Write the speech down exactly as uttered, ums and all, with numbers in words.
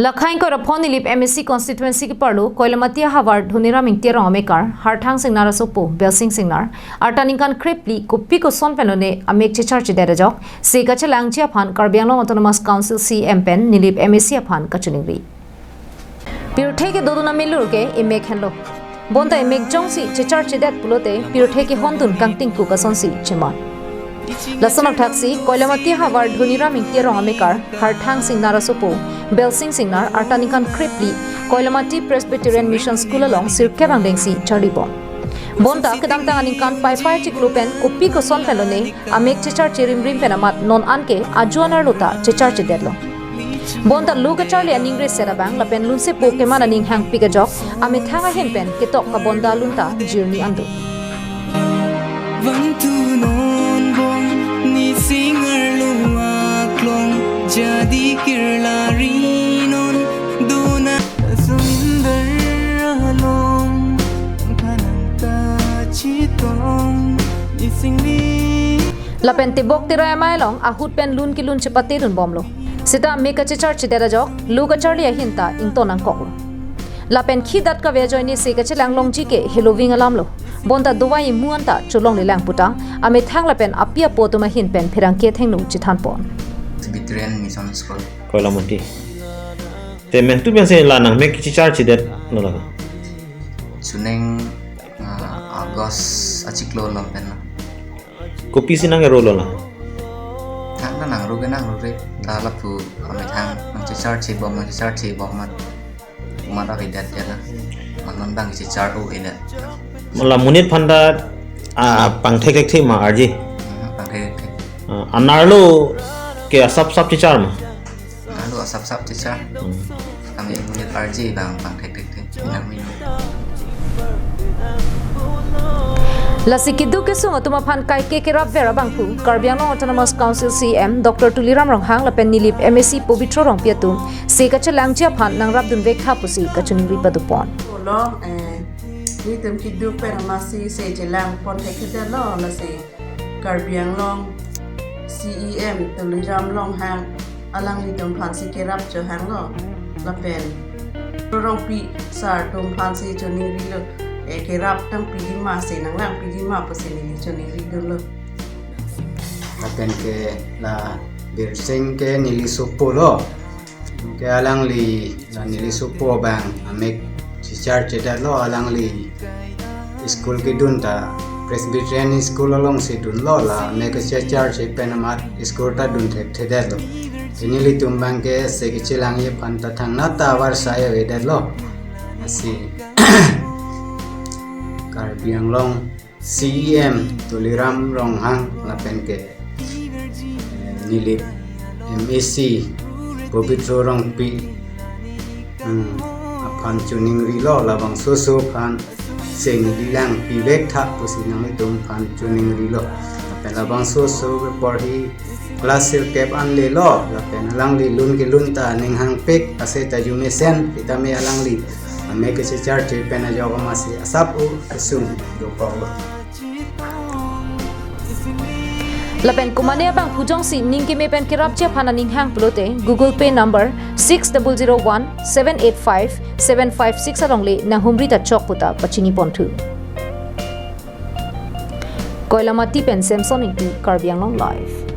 Lakhai ingkoi ra phongo Nilip M A C constituency keparlo Koilamati ahavar Dhoniram Ingti arong amekar Harthang Singnar asopo Belsing Singnar arta ningkan krephli kopi koson penlone amek chechar chedet ajok se kachelangji aphan Karbi Anglong Autonomous Council C E M pen Nilip M A C aphan kachiningri. Pirthe kedodun amelur ke emek henlo. Bonta emek jongsi chechar chedet pulote pirthe kehondun kangtingkuk asonsi cheman. Lason athaksi Koilamati ahavar Dhoniram Ingti arong amekar Harthang Singnar asopo Belsing Singnar arta ningkan krephli Koilamati Presbyterian Mission School along sirkep angdengsi charlibom. Bonta kedamtang aningkan paipai chiklo pen kopi koson penlone amek chechar cherimrim pen amat non anke ajo anerlo ta chechar chedetlo. Bonta lo kacharli aningri set abang lapen lunsepo keman aning hangpik ajok amethang ahin pen ketok kabonda lunta jirni ando. Vangthu non bong nising arlo aklong jadi kirla ri non dona sumindar along kanang ta chitong nising ri. Lapen tebok terai amei along ahut pen lun kelun chepate dunbomlo. Seta amek kachechar chedet ajok lo kacharli ahin ta ington nangkoklo. Lapen khidat kave ajoine se kachelang longji ke heloving alamlo. Bonta dovai imu anta cholonglelang puta amethang lapen api apo atum ahin pen pherangke thengno chethanpon. Presbyterian Mission School. Koilamati. Te mentu pensi la nang mek chechar chedetlo la? Chuning, ah, August achiklo along pen. Kopisi nang rolo la? Thang na nangro ke nangro re. Ta lapu amethang nang chechar chebom, nang chechar chebom mat. Mat avedet ya la. Mat non bang chechar o edet. Mala monit aphan ta, ah, pangthek thekthe ma arje? Hmm, pangthek thekthe. Ah, anerlo ke asap sap chechar ma? Anerlo asap sap chechar. Hmm. Kami monit arje bang pangthek thekthe. Nang mi. Lasi keduk kesung atum aphan kaike kerapver abangphu Karbi Anglong Autonomous Council C E M Doctor Tuliram Ronghang lapen Nilip M A C Pobitro Rongpi atum se kachelangji aphan nangrapdunvek tha pusi kachiningri padopon. Lo, eh, nelitum keduk pen amatsi se chelangpon thekthedetlo, lasi Karbi Anglong C E M Tuliram Ronghang alanglitum aphansi kerap chohanglo. Lapen Rongpi sir atum aphansi choningrilo. Eh, kerap nangpiji ma, se nanglangpiji ma pusi neli choningrilo. Lapen ke la Belsing ke neli sopo lo. Ke alangli la neli sopo abang amek chechar chedetlo, alangli school kedun ta Presbyterian School alongsi dunlo, la amek chechar che pen amat school ta dun thekthedetlo. Ke nelitum abang ke se kachelangji aphan ta thangnatta avarsai avedetlo. Lasi Karbi Anglong C E M Tuliram Ronghang lapen ke, eh, Nilip M A C Pobitro Rongpi, hmm, aphan choningrilo, labangso oso aphan se neli langpivek tha pusi nanglitum aphan choningrilo. Lapen labangso oso ke porhi class sirkep anlelo, lapen alangli lun kelun ta aning hangpik, ase ta arjumesen, sitame alangli amek kachechar che pen ajok amatsi asap o kesung dokoklo. Lapen komane abangphu jongsi ning keme pen kerapji aphan aning hang pulote Google Pay number six double zero one seven eight five seven five six alongle nanghumri ta chok puta pachiniponthu. Koilamati pen Samson Ingti, Karbi Anglong Live.